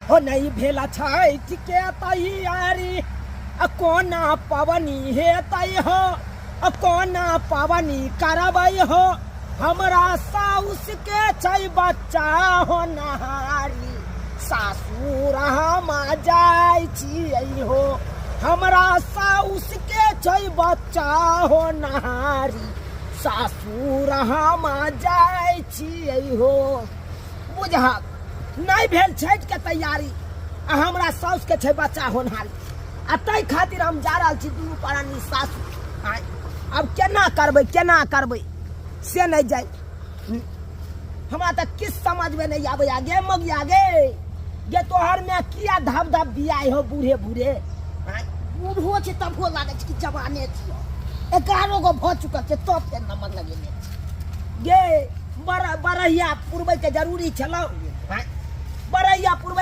हो नहि भेल छठि के तैयारी, आ कोना पबनी हेतै हो, आ कोना पबनी करबै हो, हमरा साउस के छै बच्चा होनहारी, सासुर हम जाइ छियै हो, हमरा साउस के छै बच्चा होनहारी, सासुर हम जाइ छियै हो। बुझहक नहि भेल छठि के तैयारी आ हमरा साउस के छै बच्चा होनहारी, आ ताहि खातिर हम जा रहल छी दुनू प्राणी सासु। आँय, आब केना करबै केना करबै से नहि जाय, हमरा तऽ किछु समझमे नहि आबैया। गे मगिया गे, गे तोहर में किया धब धब बियाह हो बूढ़े बूढ़े? आँय, बूढ़ो छै तबो लागै छै कि जवाने छियो, 11 गो भऽ चुकल छै तब फेर नंबर लगेने छै। गे बरहिया पुरबै के जरूरी छलौ? आँय, बरहिया पुरबै।